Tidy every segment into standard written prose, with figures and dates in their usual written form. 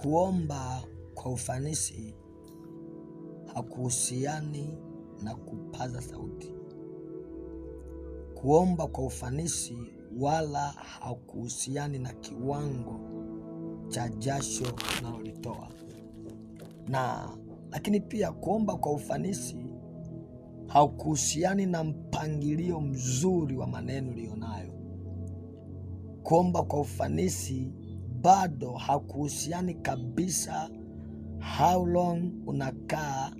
Kuomba kwa ufanisi hakuhusiani na kupaza sauti. Kuomba kwa ufanisi wala hakuhusiani na kiwango cha jasho unalolitoa. Na lakini pia kuomba kwa ufanisi haukuhusiani na mpangilio mzuri wa maneno ulionayo. Kuomba kwa ufanisi bado hakuhusiani kabisa how long unakaa,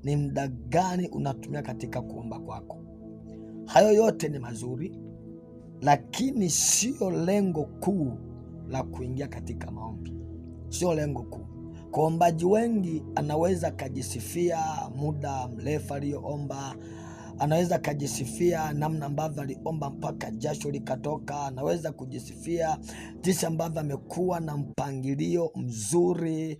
ni muda gani unatumia katika kuomba kwako. Hayo yote ni mazuri, lakini sio lengo kuu la kuingia katika maombi, sio lengo kuu. Kwa wengi anaweza akajisifia muda mrefu aliyoomba, anaweza akajisifia namna ambavyo aliomba mpaka jasho likatoka, anaweza kujisifia jinsi ambavyo amekuwa na mpangilio mzuri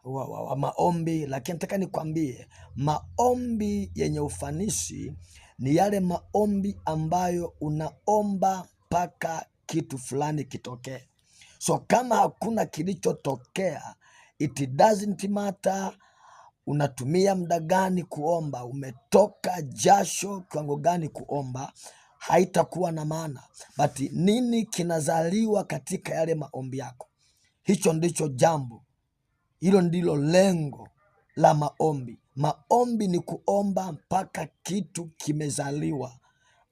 wa maombi, lakini nataka nikwambie maombi yenye ufanisi ni yale maombi ambayo unaomba mpaka kitu fulani kitokee. So kama hakuna kilichotokea, it doesn't matter unatumia muda gani kuomba, umetoka jasho kiwango gani kuomba, haitakuwa na maana. But nini kinazaliwa katika yale maombi yako? Hicho ndicho jambo, hilo ndilo lengo la maombi. Maombi ni kuomba mpaka kitu kimezaliwa,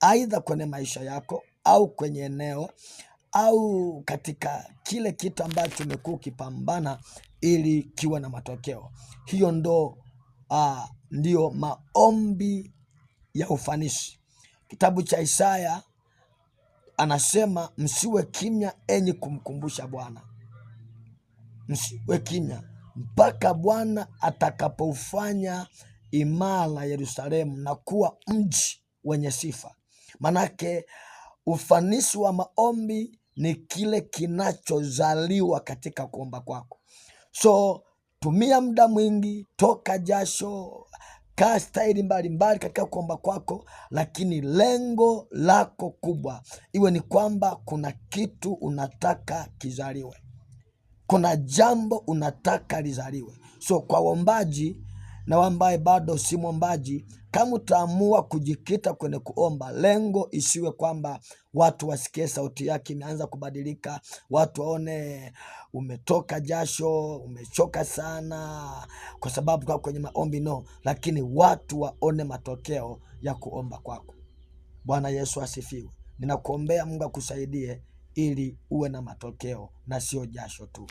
aidha kwenye maisha yako au kwenye eneo au katika kile kitu ambacho umekuwa ukipambana ili kiwa na matokeo. Hiyo ndo ndiyo maombi ya ufanisi. Kitabu cha Isaya anasema msiwe kimya enyi kumkumbusha Bwana, msiwe kimya mpaka Bwana atakapoufanya imara Yerusalemu na kuwa mji wenye sifa. Manake ufanisi wa maombi ni kile kinachozaliwa katika kuomba kwako. So tumia muda mwingi, toka jasho, kaa staili mbalimbali katika kuomba kwako, lakini lengo lako kubwa iwe ni kwamba kuna kitu unataka kizaliwe, kuna jambo unataka lizaliwe. So kwa waombaji na ambaye bado si mwombaji, kama utaamua kujikita kwenye kuomba, lengo isiwe kwamba watu wasikie sauti yake imeanza kubadilika, watu waone umetoka jasho, umechoka sana kwa sababu kwa kwenye maombi no, lakini watu waone matokeo ya kuomba kwako. Bwana Yesu asifiwe. Ninakuombea Mungu akusaidie ili uwe na matokeo na sio jasho tu.